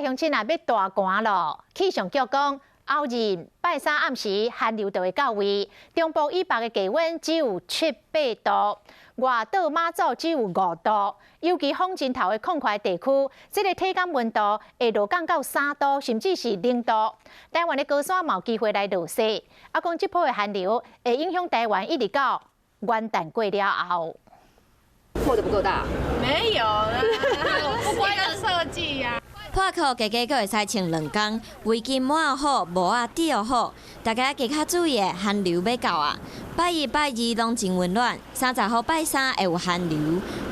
鄉親啊，欲大寒囉，氣象局講，後日拜三暗時寒流就會到位，中部以北的低溫只有七八度，外島馬祖只有5度，尤其風箏頭的曠塊地區，這个體感溫度會落降到3度，甚至是0度。台灣的高山嘛有機會來落雪。啊，講這波的寒流會影響台灣一直到元旦過了後。破得不夠大？沒有啦，不關的設計呀。破褲加加閣會使穿兩工，圍巾抹好，帽仔戴好，大家加較注意，寒流欲到啊！拜一、拜二攏真溫暖，30號拜三會有寒流，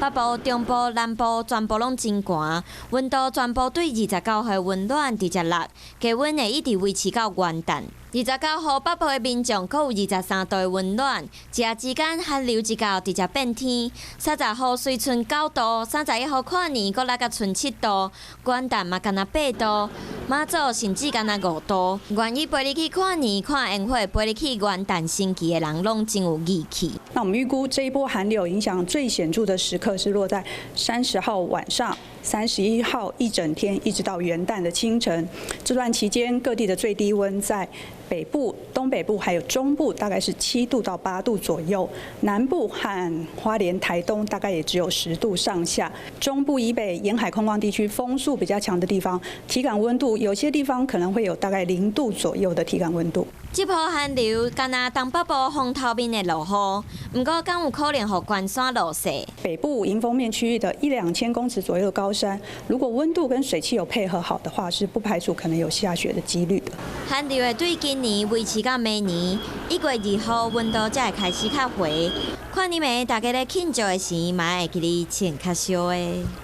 北部、中部、南部全部攏真寒，溫度全部對29號溫暖直接落，低溫會一直維持到元旦。29號北部的民眾閣有23度的溫暖，一夜之間寒流一到，直接變天。30號隨賰9度，31號跨年閣落甲賰7度，元旦嘛干焦8度，馬祖甚至干焦5度。願意陪你去跨年看煙火，陪你去元旦升旗的人，攏真有義氣。那我們預估這一波寒流影響最顯著的時刻是落在30號晚上、31號一整天，一直到元旦的清晨。這段期間，各地的最低溫在北部、東北部還有中部大概是7度到8度左右，南部和花蓮、台東大概也只有10度上下。中部以北沿海空曠地區風速比較強的地方，體感溫度有些地方可能會有大概0度左右的體感溫度。這波寒流敢若東北部風頭面會落雨，毋過敢有可能予關山落雪？北部迎風面區域的一兩千公尺左右的高山，如果溫度跟水汽有配合好的話，是不排除可能有下雪的幾率的。寒流會對今年維持到明年1月2號，溫度才會開始較回。跨年暝大家咧慶祝的時，嘛會記得穿較少的。